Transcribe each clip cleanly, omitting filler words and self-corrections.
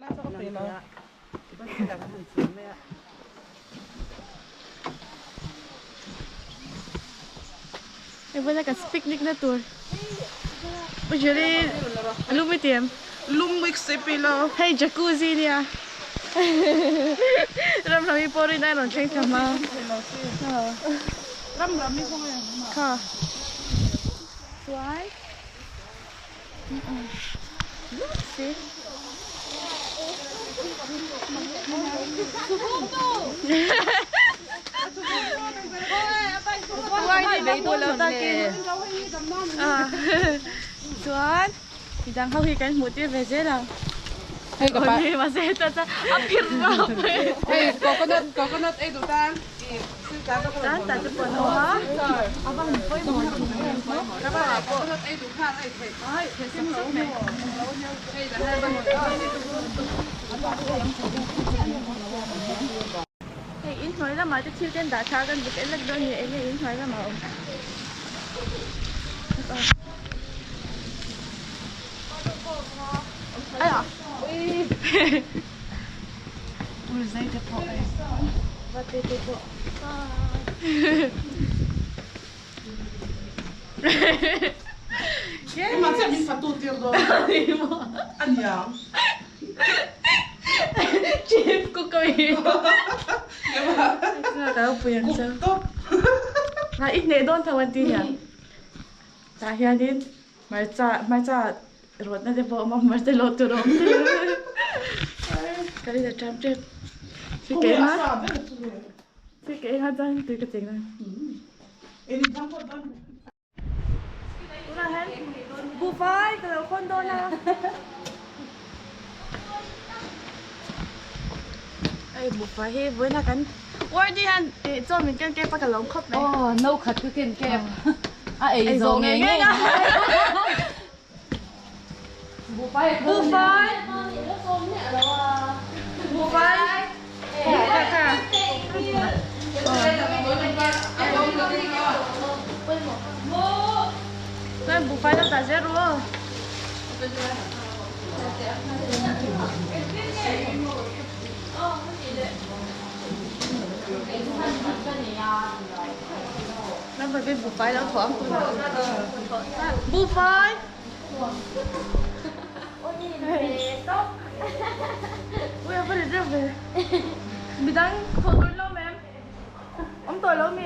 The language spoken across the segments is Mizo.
Hei vawiin kan picnic na tur U Julie lum i ti em? Lum bik si pi lo. Hei jacuzzi nia ram lam hi pawh rin a rawn thleng thla hma. Ram lam hi khawnge Kha chuan Chuan midang ho hi kan hmuh tir ve zel ang. Hei ka pa. Mahse ta chuan a phir rap. Hei coconut coconut ei duh tan. Tan ta te pawh an awm a. Hei in hnuai lamah te thil te an dah tha a kan zuk en lek dawn a ni eng nge in hnuai lamah a awm. Ur zai te pawh vate te pawh Chief cook a mi ka lo pui ang chu i hneh dawn tho an ti nia tah hianin hmarcha hmarcha rawtna te pawh a awm a hmarcha lawh tur a awm thei ka rin a ṭam ṭep si ke enga chuan tui ka cheng a tunah hian buhfai ka lo khawn dawn a hei buhfai hi vawiin a kan Wardy hian tih chaw min ken kep a ka lawm khawp mai. Aw no khat ka ken kep a ei zawh ngei ngei a. Buhfai Buhfai Buhfai Kha kha Chuan buhfai lo dah zel ru aw. Buhfai lo thawh ang tunah Buhfai Ui a va rit reuh ve Midang thawh tur lo mem Awm tawh lo mi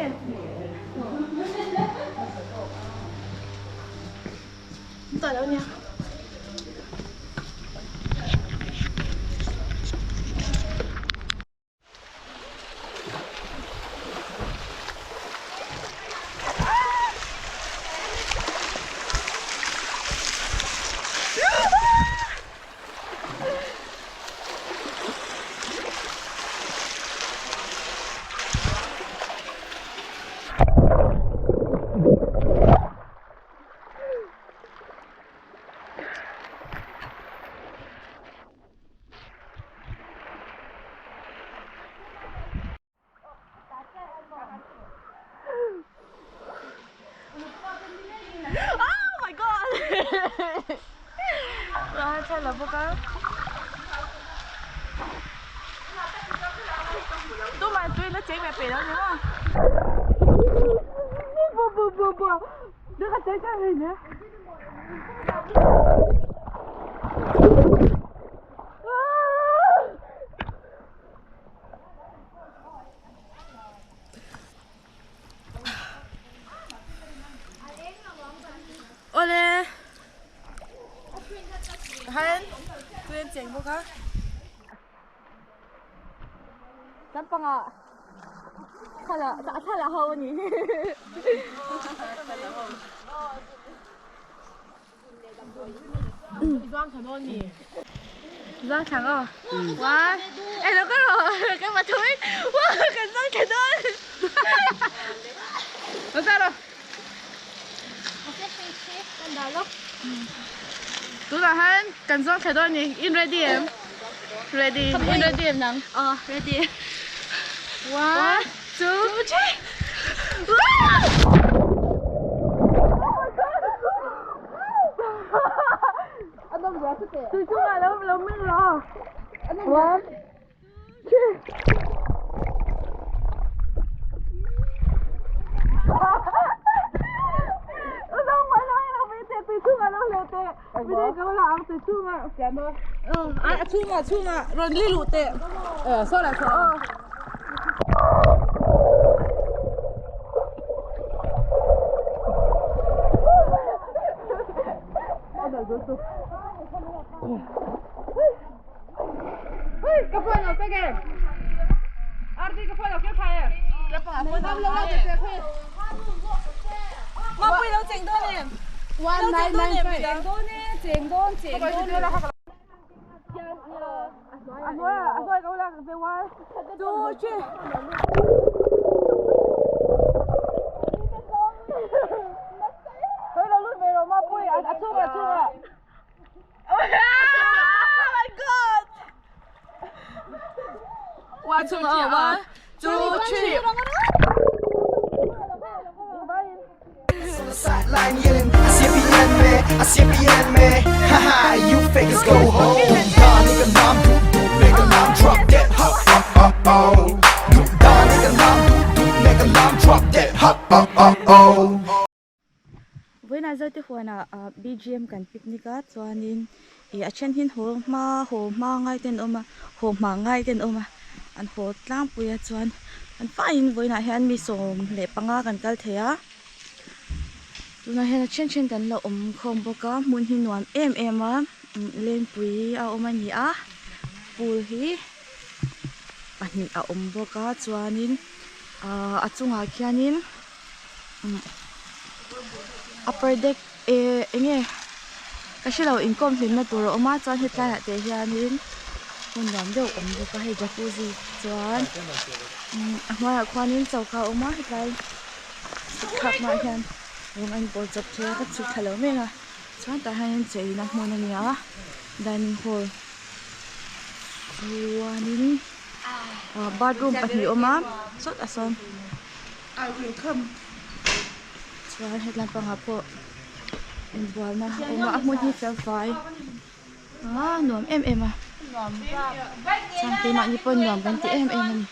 Awm tawh lo nia. Oh my god! Wah, thla la bawk a. Tumah tui la cheng ve pe lo ni maw? Bu bu bu bu. Đứa cái cái gì nữa? Awle hian tui an cheng bawk a lampangah thla thla la ho a ni. Giang thang aw. Wow. Ê nó có rồi, cái mặt thôi. Wow, cái giang thang đó. Nó sao rồi? Tunah hian kan zawng thla dawn a ni. In ready em? Ready. In ready em nang? Aw, ready. One, two, three. Tui chungah lo lo meng rawh. One, two. A chhungah chhungah rawn li luh teh. Saw lah saw. Ka phone lo pek e. Arti ka phone lo keu thai e. Mapui lo cheng dawn em? 1995. Cheng dawn e, cheng dawn, cheng dawn. A hnuai a hnuai ka ula ka one, two, three. Hei lo lut ve rawh Mapui, a chhungah a chhungah. Oh my god! One, two, one, two, three. On the sideline yelling, I see BN man, I see BN man. Haha, you fakers go home. Nah, nigga, nam, do, do, nigga, nam, drop that, ha, oh, oh, oh. Do, da, nigga, nam, do, do, nigga, nam, drop that, ha, oh, oh, oh. Vawiinah Zote huanah ah B_G_M kan picnic a chuanin ih a then hi haw hma haw hma ngai te an awm a haw hma ngai te an awm a an haw tlangpui a chuan an faiin vawiinah hian mi 15 kan kal thei a tunah hian a then then kan la awm khawm bawk a hmun hi nuam em em a lengpui a awm a ni a pool hi pahnih a awm bawk a chuanin ahh a chungah khianin. Upper deck eh eng nge ka hre lo inkawm hlimna tur a awm a chuan hetlai ah te hianin hmun nuam deuh a awm bawk a hei jacuzzi chuan a hnuaiah khuanin choka a awm a hetlai chhuk thlak hmaah hian rawng a inbawl chawp thei a ka chhuk thla lo mek a chuan tah hianin cheina hmun a ni a dining hall chuanin ah bathroom pahnih a awm a sawtah sawn. Chuan hetlai pangah pawh inbualna a awm a a hmun hi fel fai a nuam em em a chuan keimahni pawh nuam kan ti em em a ni.